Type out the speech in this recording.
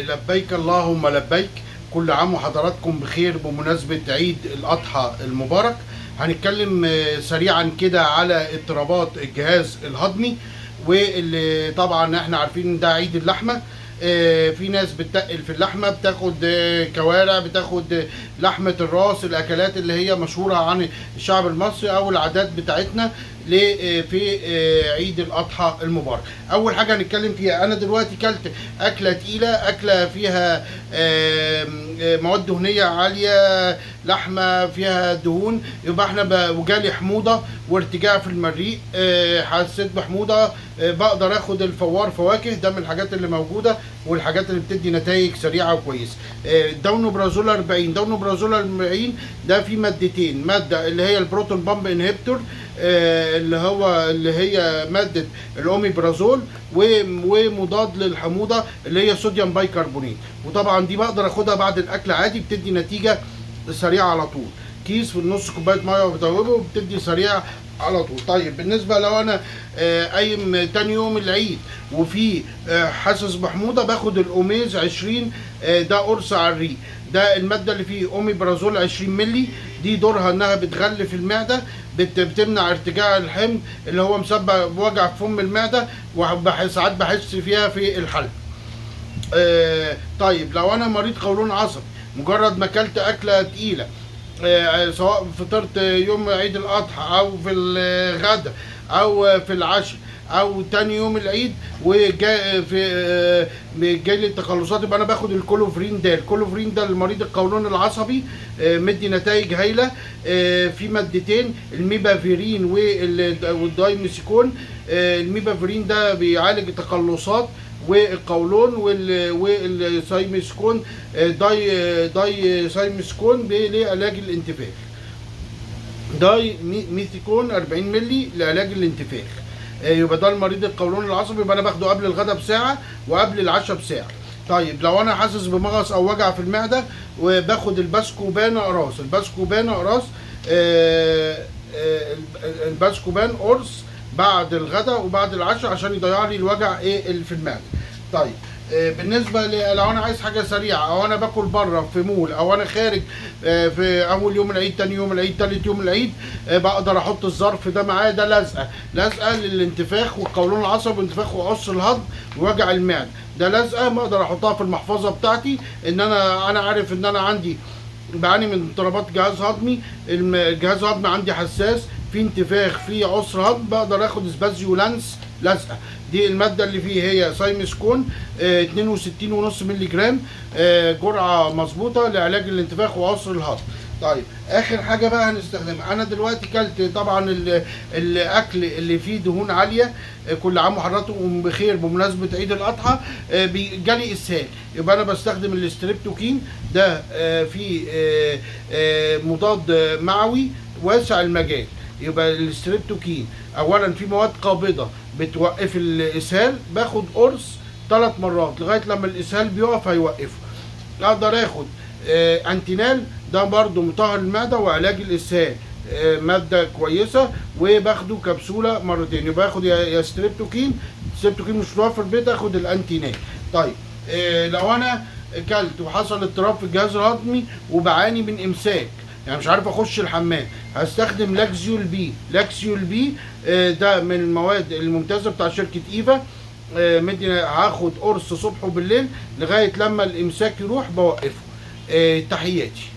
لبيك اللهم لبيك. كل عام وحضراتكم بخير بمناسبة عيد الأضحى المبارك. هنتكلم سريعا كده على اضطرابات الجهاز الهضمي، واللي طبعا احنا عارفين ده عيد اللحمة. في ناس بتتقل في اللحمة، بتاخد كوارع، بتاخد لحمة الراس، الأكلات اللي هي مشهورة عن الشعب المصري أو العادات بتاعتنا في عيد الأضحى المبارك. أول حاجة هنتكلم فيها، أنا دلوقتي كلت أكلة تقيلة، أكلة فيها مواد دهنية عالية، لحمة فيها دهون، يبقى احنا وجالي حموضة وارتجاع في المريء، حسيت بحموضة، بقدر اخد الفوار فواكه، ده من الحاجات اللي موجودة والحاجات اللي بتدي نتائج سريعة وكويسة. داونوبرازول 40، داونوبرازول 40 ده فيه مادتين، مادة اللي هي ال proton pump inhibitor، اللي هي مادة الاوميبرازول، ومضاد للحموضة اللي هي sodium bicarbonate. وطبعا دي بقدر اخدها بعد الاكل عادي، بتدي نتيجة سريعة على طول. كيس في النص كوباية مية وبدوبه وبتدي سريع على طول. طيب بالنسبة لو أنا، قايم تاني يوم العيد وفي، حاسس بحموضة، باخد الأوميز 20، ده قرص على الريق. ده المادة اللي فيه أوميبرازول 20 ملي، دي دورها إنها بتغلف المعدة، بتمنع ارتجاع الحمض اللي هو مسبب وجع في فم المعدة، وساعات بحس فيها في الحلق. طيب لو أنا مريض قولون عصبي، مجرد ما أكلت أكلة تقيلة، سواء فطرت يوم عيد الأضحى أو في الغدا أو في العشاء أو تاني يوم العيد، وجاء في، جاي لي التقلصات، يبقى أنا باخد الكولوفرين ده. الكولوفرين ده لمريض القولون العصبي، مدي نتائج هايلة. في مادتين، الميبافيرين والدايميسيكون. الميبافيرين ده بيعالج التقلصات والقولون، والسايمسكون، داي سايمسكون لعلاج الانتفاخ. داي ميثيكون 40 ملي لعلاج الانتفاخ. يبقى ده المريض القولون العصبي، يبقى انا باخده قبل الغداء بساعة وقبل العشاء بساعة. طيب لو انا حاسس بمغص او وجع في المعدة، وباخد الباسكوبان اقراص، الباسكوبان اقراص، الباسكوبان قرص بعد الغداء وبعد العشاء عشان يضيع لي الوجع اللي في المعدة. طيب، بالنسبة لو انا عايز حاجة سريعة، او انا باكل بره في مول، او انا خارج، في اول يوم العيد، تاني يوم العيد، تالت يوم العيد، بقدر احط الظرف ده معايا. ده لزقه للانتفاخ والقولون العصبي وانتفاخ وعسر الهضم ووجع المعدة. ده لزقه ما اقدر احطها في المحفظة بتاعتي، ان انا عارف ان انا عندي بعاني من اضطرابات جهاز هضمي، الجهاز الهضمي عندي حساس، في انتفاخ، في عسر هضم، بقدر اخد سبازيولانس لزقه. دي المادة اللي فيه هي سايمسكون، اتنين وستين ونص مللي جرام، جرعة مظبوطة لعلاج الانتفاخ وعسر الهضم. طيب اخر حاجة بقى هنستخدمها، انا دلوقتي كلت طبعا الاكل اللي فيه دهون عالية، كل عام وحضراتكم بخير بمناسبة عيد الاضحى، جالي اسهال، يبقى انا بستخدم الاستريبتوكين ده، فيه، مضاد معوي واسع المجال. يبقى الاستريبتوكين اولا في مواد قابضه بتوقف الاسهال، باخد قرص 3 مرات لغاية لما الاسهال بيقف هيوقفه. اقدر اخد، انتينال، ده برضو مطهر المعدة وعلاج الاسهال، مادة كويسة، وباخده كبسولة مرتين. يبقى اخد يا ستريبتوكين، ستريبتوكين مش متوفر في البيت، اخد الانتينال. طيب، لو انا اكلت وحصل اضطراب في الجهاز الهضمي وبعاني من امساك، يعني مش عارف اخش الحمام، هستخدم لاكسيول بي. لاكسيول بي، ده من المواد الممتازة بتاع شركة ايفا، مدي هاخد قرص صبح وبالليل لغاية لما الامساك يروح بوقفه. تحياتي.